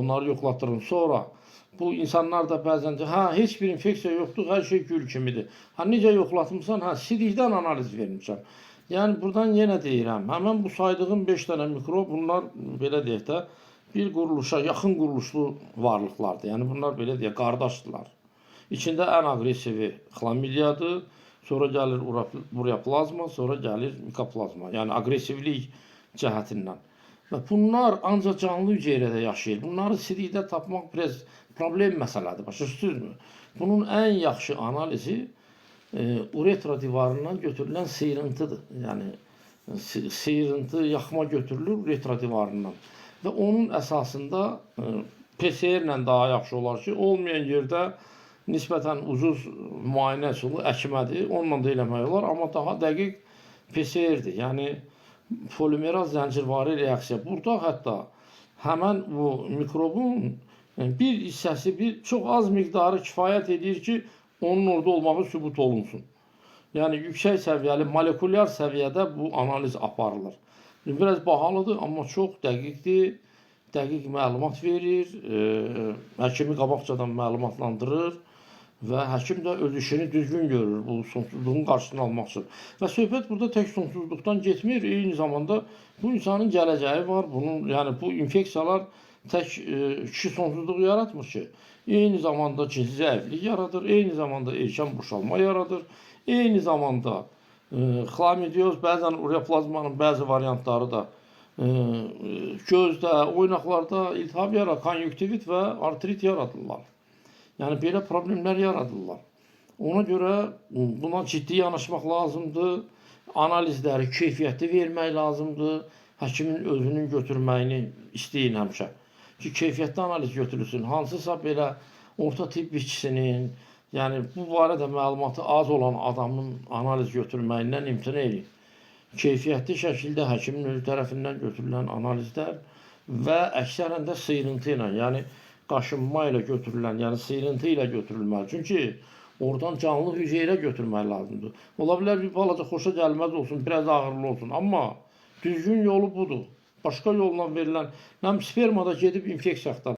Onları yoxlatdırın. Sonra bu insanlar da bəzən deyir, hə, heç bir infeksiya yoxdur, hər şey gül kimidir. Ha, necə yoxlatmısan? Hə, sidikdən analiz vermişəm. Yəni buradan yenə deyirəm, həmin bu saydığım 5 dənə mikrob, bunlar belə deyək də, bir quruluşa, yaxın quruluşlu varlıqlardır. Yəni bunlar belə deyək, qardaşdırlar. İçində ən aqressivi xlamidiyadır, sonra gəlir ureaplazma, sonra gəlir mikoplazma. Yəni aqressivlik cəhətindən. Və bunlar ancaq canlı hüceyrədə yaşayır. Bunları sidikdə tapmaq biraz problem məsələdir. Başa düşdünüzmü? Bunun ən yaxşı analizi uretra divarından götürülən sıyrıntıdır. Yəni sıyrıntı, yaxma götürülür uretra divarından. Və onun əsasında PCR ilə daha yaxşı olar ki, olmayan yerdə nisbətən ucuz müayinə üsulu əkmədir. Onunla da eləmək olar, amma daha dəqiq PCR-dir. Yəni polimeraz zəncirvari reaksiya. Burada hətta həmən bu mikrobun bir hissəsi, bir çox az miqdarı kifayət edir ki, onun orada olmağı sübut olunsun. Yəni yüksək səviyyəli molekulyar səviyyədə bu analiz aparılır. Biraz bahalıdır, amma çox dəqiqdir. Dəqiq məlumat verir, həkimi qabaqcadan məlumatlandırır və həkim də öz işini düzgün görür bu sonsuzluğun qarşısını almaq üçün. Və söhbət burada tək sonsuzluqdan getmir, eyni zamanda bu insanın gələcəyi var. Bunun, yəni bu infeksiyalar tək kişi sonsuzluğu yaratmır ki. Eyni zamanda cinsi zəiflik yaradır, eyni zamanda erkən boşalma yaradır, eyni zamanda xlamidioz, bəzən ureaplazmanın bəzi variantları da gözdə, oynaqlarda iltihab yaradır, konjunktivit və artrit yaradırlar. Yəni belə problemlər yaradırlar. Ona görə buna ciddi yanaşmaq lazımdır. Analizləri keyfiyyətli vermək lazımdır. Həkimin özünün götürməyini istəyin həmişə. Ki keyfiyyətli analiz götürülsün. Hansısa belə orta tibb işçisinin, yəni bu barədə məlumatı az olan adamın analiz götürməyindən imtina edin. Keyfiyyətli şəkildə həkimin özü tərəfindən götürülən analizlər və əksərən də sıyrıntı ilə, yəni qaşınma ilə götürülən, yəni sıyrıntı ilə götürülməli. Çünki oradan canlı hüceyrə götürmək lazımdır. Ola bilər bir balaca xoşa gəlməz olsun, biraz ağrılı olsun, amma düzgün yolu budur. Başqa yolla verilən, nə spermada gedib infeksiya axtarır.